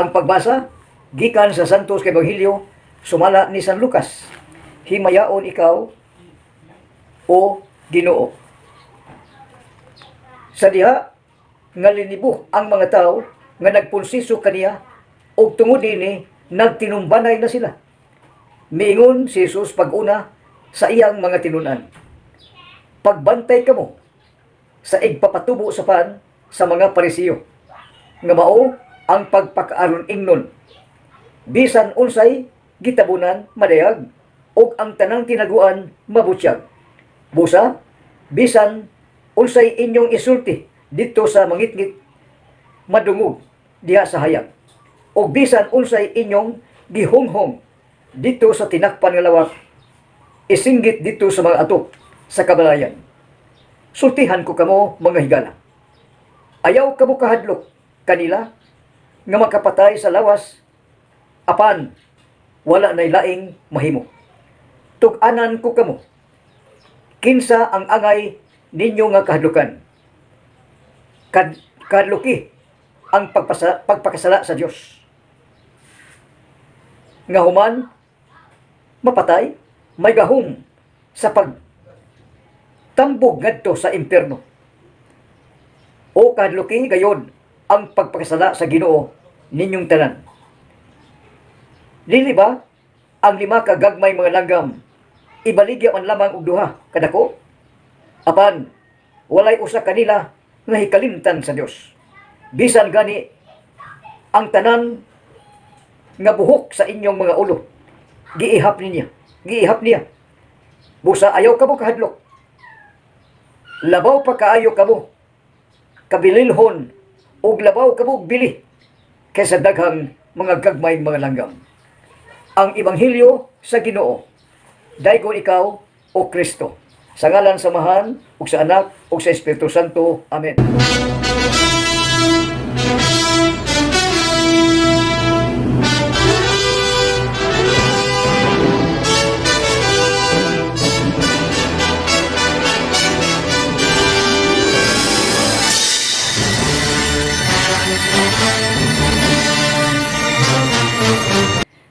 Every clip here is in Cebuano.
Ang pagbasa gikan sa Santos nga Ebanghelyo sumala ni San Lucas. Himayaon ikaw, o Ginoo. Sa diha nga linibo ang mga tao nga nagpunsiso kaniya ug tungod dinhi nagtinumbanay na sila. Miingon si Jesus pag-una sa iyang mga tinun-an: "Pagbantay kamo sa igpapatubo sa pan sa mga Parisiyo nga mao ang pagpakaaron ingnon. Bisan unsay gitabunan, madayag, ug ang tanang tinaguan mabutyag. Busa bisan unsay inyong isulti didto sa mangitngit, madungog diha sa hayag. Ug bisan unsay inyong gihunghong didto sa tinakpan nga lawak, isinggit didto sa mga atop sa kabalayan. Sultihan ko kamo, mga higala. Ayaw kamo kahadlok kanila nga makapatay sa lawas apan wala nay laing mahimo. Tug-anan ko kamo kinsa ang angay ninyo nga kahadlukan. Kahadluki ang pagpakasala sa Dios nga human mapatay, may gahom sa pagtambog ngadto sa impierno. O kahadluki gayod ang pagpakasala sa Ginoo ninyong tanan. Dili ba ang 5 ka gagmay mga langgam ibaligya man lamang og duha kadako? Apan walay usa kanila nga hikalimtan sa Dios. Bisan gani ang tanan nga buhok sa inyong mga ulo giihap niya, giihap niya. Busa ayaw kamo kahadlok. Labaw pa kaayo kamo kabililhon ug labaw kamo bili kaysa daghang mga gagmay mga langgam." Ang ebanghelyo sa Ginoo. Daygon ikaw, o Kristo. Sa ngalan sa Amahan ug sa Anak ug sa Espiritu Santo. Amen.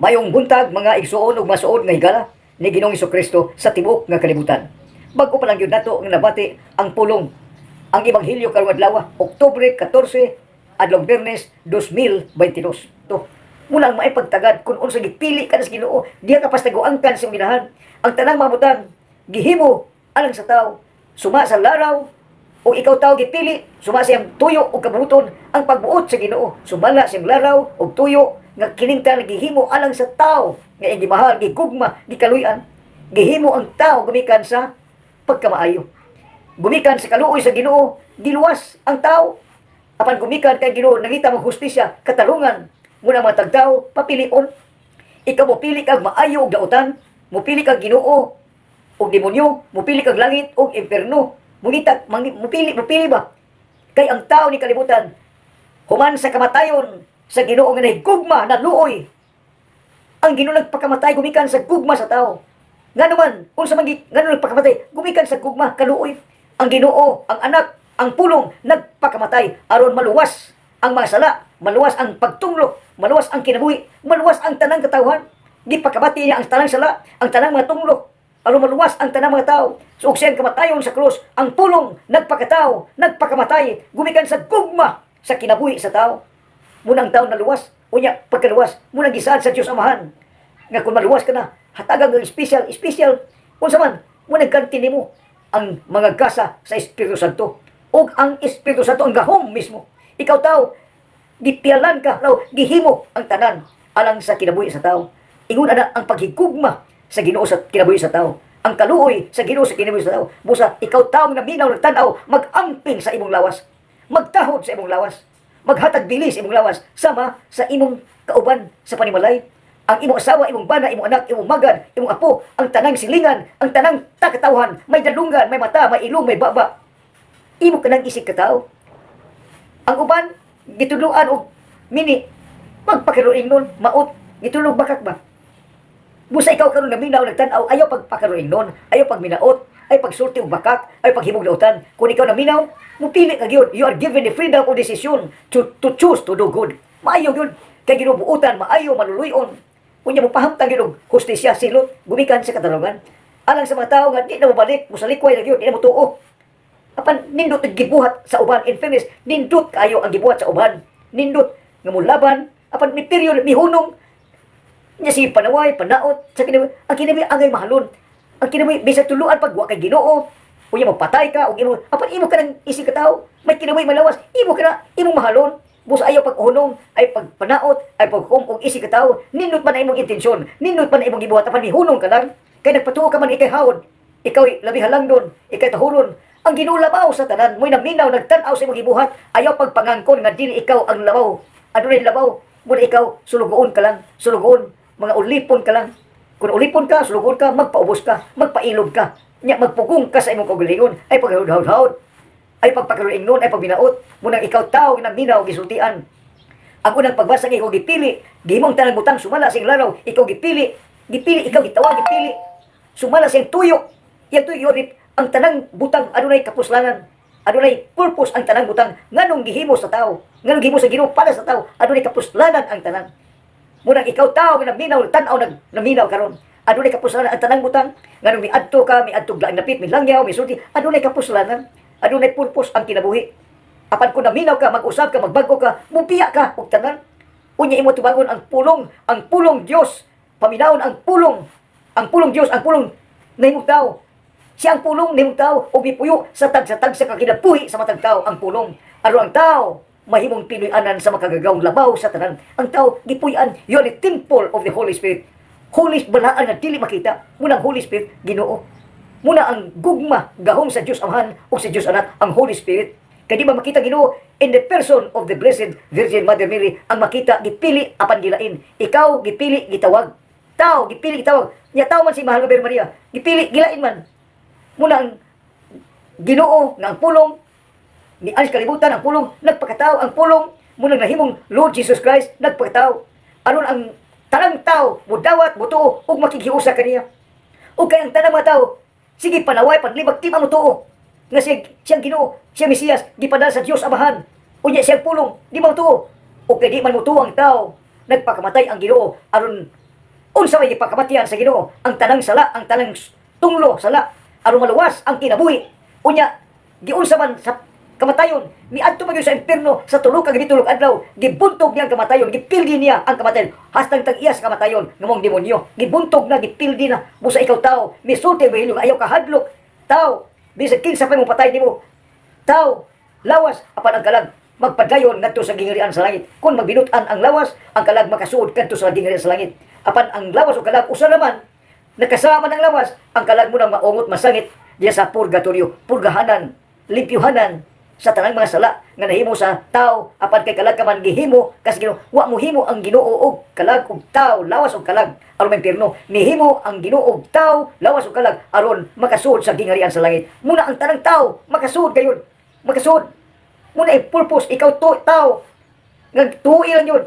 Mayong buntag, mga igsuon ug masuod nga higala ni Ginoong Kristo sa tibuok nga kalibutan. Bag-o pa lang gyud nato nga nabati ang pulong, ang ebanghelyo karong adlaw, Oktubre 14, adlong Biyernes, 2022. To, muna ang maipagtagad kung unsa gipili ka sa Ginoo, diha ka pastaguangkan sa minahan. Ang tanang mabutang gihimo alang sa tao, suma sa laraw o ikaw tao gipili suma sa iyang tuyo o kabuton. Ang pagbuot sa Ginoo sumala sa iyang laraw o tuyo nga kining tanan gihimo alang sa tao nga iyang gimahal, gigugma, gikaluy-an. Gihimo ang tao gumikan sa pagkamaayo, gumikan sa kaluoy sa Ginoo. Giluwas ang tao, apan gumikan kay Ginoo nangita mo hustisya, katarungan. Muna mga tagtao papilion. Ikaw, mopili kag maayo og dautan, mopili kag Ginoo og demonyo, mopili kag langit og impierno. Mungita, mupili, mupili ba? Kay ang tao ni kalibutan, human sa kamatayon sa Ginoo nga nahigugma, naluoy. Ang Ginoo nagpakamatay gumikan sa gugma sa tao. Ngano man, unsa man ngano nagpakamatay, gumikan sa gugma, kaluoy. Ang Ginoo, ang Anak, ang Pulong nagpakamatay aron maluwas ang mga sala, maluwas ang pagtunglo, maluwas ang kinabuhi, maluwas ang tanang katawhan. Gipakabati niya ang tanang sala, ang tanang mga tunglo, aron maluwas ang tanang mga tao. So, ug siyang kamatayon sa krus, ang Pulong nagpakatao, nagpakamatay, gumikan sa gugma sa kinabuhi sa tao. Munang tao naluwas, unya pagkaluwas, munang gisaad sa Dios Amahan nga kung maluwas ka na, hatagan ng special, special, unsa man, munang ganti nimo ang mga gasa sa Espiritu Santo. Ug ang Espiritu Santo ang gahom mismo. Ikaw tao, gipialan ka, raw, gihimo ang tanan alang sa kinabuhi sa tao. Ingon ana ang paghigugma sa Ginoo sa kinabuhi sa tao. Ang kaluoy sa Ginoo sa kinabuhi sa tao. Busa ikaw tao nga naminaw, nagtan-aw, mag-amping sa imong lawas. Magtahod sa imong lawas. Maghatag bili sa imong lawas sama sa imong kauban sa panimalay. Ang imong asawa, imong bana, imong anak, imong magad, imong apo, ang tanang silingan, ang tanang takatawhan, may dalungan, may mata, may ilong, may baba. Imo ka nang isig katao. Ang uban, gitudloan og mini, magpakaroing nun, maot, gitulog bakak ba? Busa ikaw karon naminaw, nagtan-aw, ayaw pagpakaroing nun, ayaw pagminaot, ayaw pagsulti og bakak, ayaw paghimog lautan. Kung ikaw naminaw, mupili ka gyud. You are given the freedom of decision to choose to do good. Maayo gyud. Kay ginubuutan, maayo, maluluyon. Unya mo pahamtang gyud og hustisya, silot, gumikan sa katarungan. Alang sa mga tao nga di na mobalik, mosalikway na gyud, di na motuo. Apan nindot ang gibuhat sa uban. In fairness, nindot kaayo ang gibuhat sa uban. Nindot nga molaban, apan mi period mihunong niya si panaway, panaot sa kinabuhi. Ang kinabuhi angay mahalon. Ang kinabuhi bisag tuluan pag wa kay Ginoo. Unya magpatay ka og imo apan imo ka nang isig ka tao. May kinabuhi malawas, imo ka na imong mahalon. Busa ayaw pag-hunong, ay pagpanaot, ay paghukom og isig ka tao. Nindot man na imong intensyon, nindot man na imong gibuhat, apan mihunong ka lang. Kay nagpatuo ka man ikay hawod, ikaw labi halangdon, ikay tahuron. Ang Ginoo labaw sa tanan, mo'y naminaw, nagtan-aw sa imong gibuhat, ayaw pagpangangkon nga dili ikaw ang labaw. Adunay labaw, muna ikaw sulugoon ka lang, sulugoon, mga ulipon ka lang. Kung ulipon ka, sulugoon ka, magpaubos ka, magpailob ka. Nya magpugong ka sa imong kaugalingon, ay paghawd-hawd, ay pagpakaroon ay pagbinaot. Munang ikaw tao nga naminaw gisultian. Ang unang pagbasa nga ikaw gipili, gihimong tanang butang sumala sa iyang laraw, ikaw gipili, gipili, ikaw gitawag, gipili. Sumala sa iyang tuyo. Iyang tuyo, ang tanang butang adunay kapuslanan. Adunay purpose ang tanang butang nganong gihimo sa tao. Nganong gihimo sa Ginoo para sa tao, adunay kapuslanan ang tanan. Munang ikaw tao nga naminaw, tan-aw nag naminaw karon. Adunay kapuslanan ang tanang butang. Nganong miadto ka, miadto laing dapit, milangyaw, misulti, adunay kapuslanan. Adunay purpose ang kinabuhi. Apan kung naminaw ka, mag-usab ka, magbago ka, mubiya ka og tanan. Unya imo tubangon ang pulong Dios. Paminawon ang pulong. Ang pulong Dios, ang pulong nahimong tao. Siya ang pulong nahimong tao ug mipuyo sa tagsa-tagsa ka kinabuhi sa matag tao ang pulong. Aron ang tao mahimong tinuy-anan sa makagagahong labaw sa tanan. Ang tao gipuy-an, you are the temple of the Holy Spirit. Holy balaan nga dili makita. Muna ang Holy Spirit, Ginoo. Muna ang gugma gahom sa Dios Amahan o sa Dios Anak, ang Holy Spirit. Kay di ba makita Ginoo in the person of the Blessed Virgin Mother Mary ang makita gipili apan gilain. Ikaw gipili, gitawag. Tao gipili, gitawag. Nya tao man si Mahal nga Birhen Maria. Gipili, gilain man. Muna ang Ginoo nga ang pulong ni alis kalibutan, ang pulong nagpakatao, ang pulong munang nahimong Lord Jesus Christ, nagpakatao aron ang tanang tao mudawat, mutuo ug makighiusa kaniya. Ug kay ang tanang mga tao sige panaway, panlibag, di man mutuo nga siya siyang Ginoo, siya Mesiyas gipadala sa Dios Amahan, unya siyang pulong, di man mutuo. Ug kay di man mutuo ang tao, nagpakamatay ang Ginoo aron unsa may gipakamatian sa Ginoo? Ang tanang sala, ang tanang tunglo sala, aron maluwas ang kinabuhi. Unya giunsa man sa kamatayon, miadto man gyud sa impierno sa tulo ka gabi, 3 ka adlaw. Gibuntog niya ang kamatayon, gipildi niya ang kamatayon, hastang tag-iya sa kamatayon nga mong demonyo. Gibuntog na, gipildi na. Busa ikaw tao, misulti ang ebanghelyo nga ayaw kahadlok tao, bisag kinsa pa mong patay nimo tao, lawas, apan ang kalag magpadayon ngadto sa gingharian sa langit. Kung magbinut-an ang lawas, ang kalag makasuod kadto sa gingharian sa langit. Apan ang lawas o kalag usa naman, nakasama ng lawas, ang kalag mo nang maungot, masangit diya sa purgatorio, purgahanan, limpyuhanan sa tanang mga sala nga nahimo sa tao. Apan kay kalag ka man, gihimo kasi Ginoo. Wa mo himo ang Ginoo og kalag og tao, lawas og kalag aron maimpierno. Nihimo ang Ginoo og tao, lawas og kalag aron makasuod sa gingharian sa langit. Muna ang tanang tao makasuod gayon, makasuod. Muna i purpose ikaw to tao nga tuoy lang yun.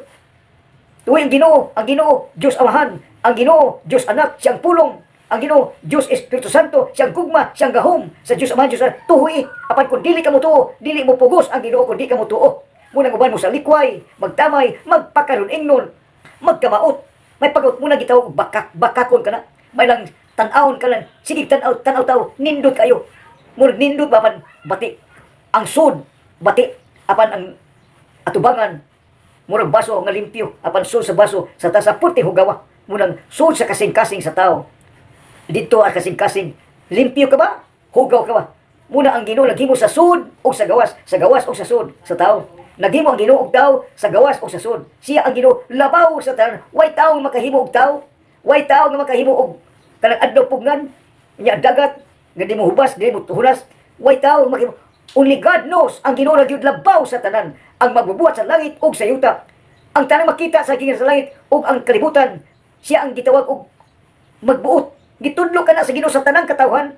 Tuoy ang Ginoo, ang Ginoo Dios Amahan, ang Ginoo Dios Anak, siyang pulong, ang Ginoo Dios Espiritu Santo, siyang gugma, siyang gahom sa Dios Amahan, Dios Anak. Tuoy. Apan kung dili ka mo tuo, dili mo pugos ang Ginoo kung di ka mo tuo. Munang uban mo sa likway, magtamay, magpakaroon ingnon, magkamaot. May pagkaut muna gitawag bakak, bakakon ka na. May lang tan-awon ka lang. Sige, tan-aw, tan-aw tao, nindot kayo. Murag nindot ba man bati. Ang sud, bati. Apan ang atubangan, murag baso nga limpyo. Apan sud sa baso, sa tasa puti hugawa. Munang sud sa kasing-kasing sa tao. Dito ang kasing-kasing. Limpyo ka ba? Hugaw ka ba? Muna ang Ginoo naghimo sa sud o sa gawas, sa gawas o sa sud sa tao. Naghimo ang Ginoo og tao sa gawas o sa sud. Siya ang Ginoo labaw sa tanan. Way tao nga makahimo og tao. Way tao nga makahimo og kanang adlaw pugnan nya dagat nga di mo hubas, di mo hulas. Way tao nga makahimo. Only God knows. Ang Ginoo ra gyud labaw sa tanan. Ang magbubuhat sa langit ug sa yuta. Ang tanang makita sa gingan sa langit ug ang kalibutan, siya ang gitawag og magbuot. Gitudlo ka na sa Ginoo sa tanang katawhan.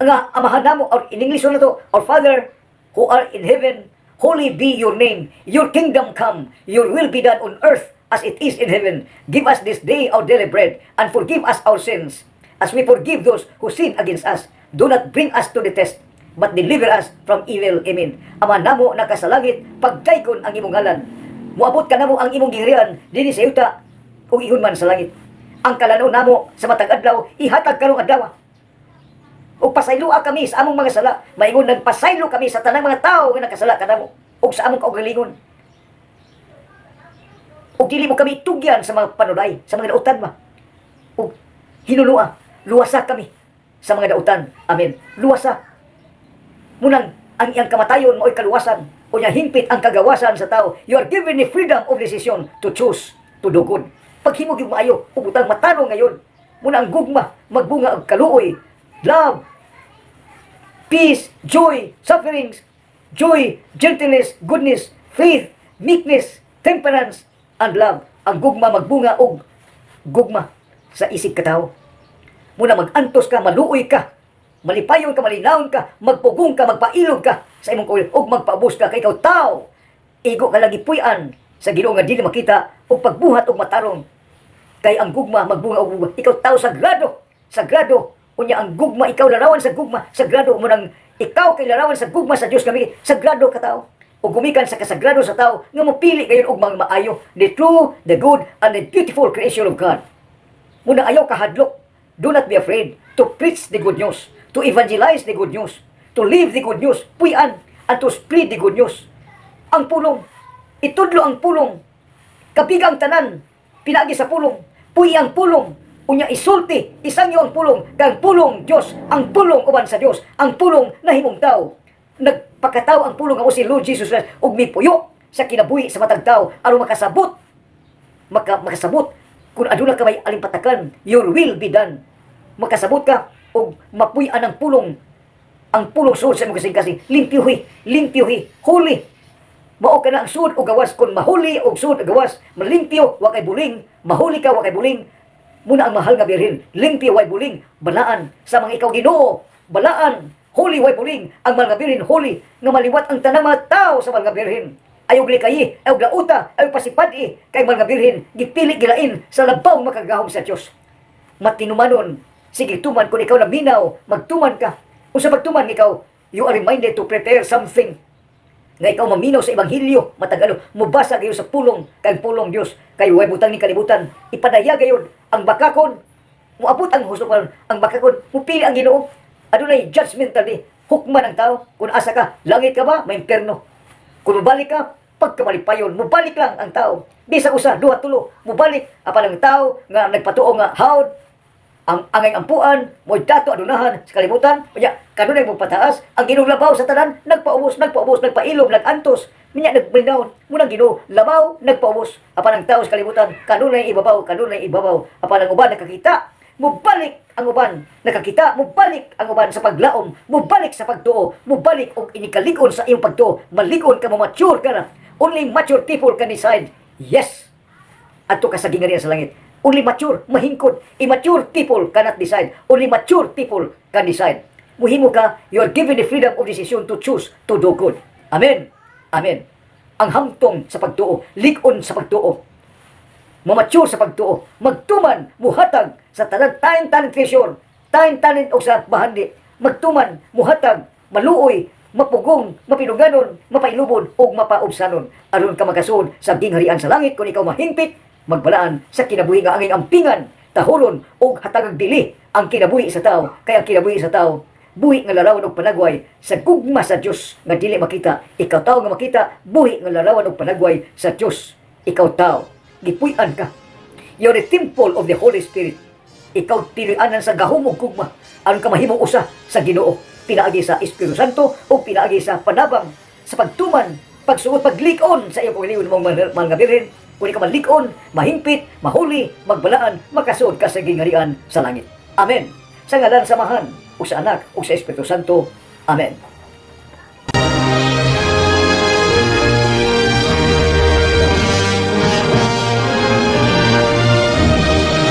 Nga amahan namo, or in English na to, "Our Father who are in heaven, holy be your name. Your kingdom come, your will be done on earth as it is in heaven. Give us this day our daily bread, and forgive us our sins, as we forgive those who sin against us. Do not bring us to the test, but deliver us from evil. Amen." Ama namo naka sa langit, pagdaygon ang imong ngalan. Moabot ka namo ang imong gingharian dinhi sa yuta ug ingon man sa langit. Ang kalanon namo sa matag adlaw ihatag karong adlaw. Ug pasayloa kami sa among mga sala, maingon nagpasaylo kami sa tanang mga tawo nga nakasala kanamo ug sa among kaugalingon. Ug dili mo kami tugyan sa mga panulay, sa mga dautan ba. Ug hinunua, luwasa kami sa mga dautan. Amen. Luwasa. Munang ang iyang kamatayon mao'y kaluwasan o niya hingpit ang kagawasan sa tao. You are given the freedom of decision to choose to do good. Paghimo gyud maayo, ug butang matanong ngayon. Muna ang gugma magbunga og kaluoy, love, peace, joy, sufferings, joy, gentleness, goodness, faith, meekness, temperance, and love. Ang gugma magbunga og gugma sa isig katawo. Muna mag-antos ka, maluoy ka, malipayon ka, malinawon ka, magpugong ka, magpailog ka sa imong kaugalingon, ug magpaubos ka kay ikaw tao. Igo ka lagi puy-an sa Ginoo nga dili makita ug pagbuhat og matarong. Kay ang gugma magbunga og gugma. Ikaw tao sagrado, sagrado. Unya ang gugma, ikaw larawan sa gugma, sagrado mo nang ikaw kay larawan sa gugma sa Dios kami, sagrado ka tao. Ug gumikan sa kasagrado sa tao nga mopili gayon og mga maayo, the true, the good, and the beautiful creation of God. Muna ayaw kahadlok. Do not be afraid to preach the good news, to evangelize the good news, to live the good news, puy-an, and to spread the good news. Ang pulong, itudlo ang pulong, kabiga ang tanan, pinagi sa pulong, puy ang pulong, unya isulti, isangyo ang pulong, kang pulong Dios, ang pulong uban sa Dios, ang pulong nahimong tao. Nagpakatao ang pulong nga si Lord Jesus Christ ug mipuyo sa kinabuhi sa matag tao aron makasabot makasabot kung aduna ka may alimpatakan, your will be done. Makasabot ka og mapuy-an ang pulong suod sa imong kasing-kasing, limpyuhi, limpyuhi, holy. Mao ka na ang sud o gawas. Kung mahuli og sud o gawas, malimpyo, wa kay buling, mahuli ka, wa kay buling. Muna ang mahal nga birhen, limpyo, way buling, balaan sa mga ikaw Ginoo, balaan, holy, way buling. Ang mahal nga birhen, holy, nga maliwat ang tanang mga tao sa mahal nga birhen. Ayaw likayi, ayaw lauta, ayaw pasipadi, kay mahal nga birhen, gipili gilain sa labaw makagahom sa Dios. Matinumanon, sige tuman. Kung ikaw naminaw, magtuman ka. Kung sa pagtuman ikaw, you are reminded to prepare something nga ikaw maminaw sa ebanghelyo matag-adlaw, mobasa kayo sa pulong, kay pulong Dios kay way butang ni kalibutan. Ipadaya gayud ang bakakon, moabot ang husto pa ang bakakon, mupili ang Ginoo. Adunay judgmental day, hukman ang tao kung asa ka, langit ka ba, may impierno. Kung mobalik ka, pagkamalipayon, mobalik lang ang tao, bisag usa, duha, tulo, mobalik. Apan ang tao nga nagpatuo nga hawd ang angay ampuan mo dato adunahan sa kalibutan, unya kanunay mo pataas ang Ginoo labaw sa tanan, nagpaubos, nagpaubos, nagpailom, nagantos, minya nagbilnaon. Munang Ginoo labaw, nagpaubos, apan ang tao sa kalibutan kanunay ibabaw, kanunay ibabaw. Apan ang uban nakakita, mubalik ang uban nakakita, mubalik ang uban sa paglaom, mubalik sa pagtuo, mubalik og inikalig-on sa iyong pagtuo. Malig-on ka, mature ka na. Only mature people can decide yes adto ka sa gingharian sa langit. Only mature, mahingkod. Immature people cannot decide. Only mature people can decide. Muhimo ka, you are given the freedom of decision to choose to do good. Amen. Amen. Ang hamtong sa pagtuo, lig-on sa pagtuo, mamature sa pagtuo, magtuman, muhatag sa tanan, time, talent, treasure, time, talent o sa bahandi, magtuman, muhatag, maluoy, mapugong, mapinuganon, mapailubon, ug mapaubsanon. Aron ka makasuod sa gingharian sa langit kung ikaw mahingpit, magbalaan sa kinabuhi nga angay ampingan, tahuron, ug hatagag dili ang kinabuhi sa tao. Kaya ang kinabuhi sa tao, buhi nga larawan og panagway sa gugma sa Dios nga dili makita. Ikaw tao nga makita, buhi nga larawan og panagway sa Dios. Ikaw tao, gipuy-an ka. You're the temple of the Holy Spirit. Ikaw tinuy-anan sa gahom ug gugma aron ka mahimong usa sa Ginoo pinaagi sa Espiritu Santo o pinaagi sa panabang, sa pagtuman, pagsugot, paglik-on sa iyong kaugalingon mong mahal nga birhen. Kung ikaw malig-on, mahingpit, mahuli, magbalaan, makasuod ka sa gingharian sa langit. Amen. Sa ngalan sa Amahan, ug sa Anak, ug sa Espiritu Santo. Amen.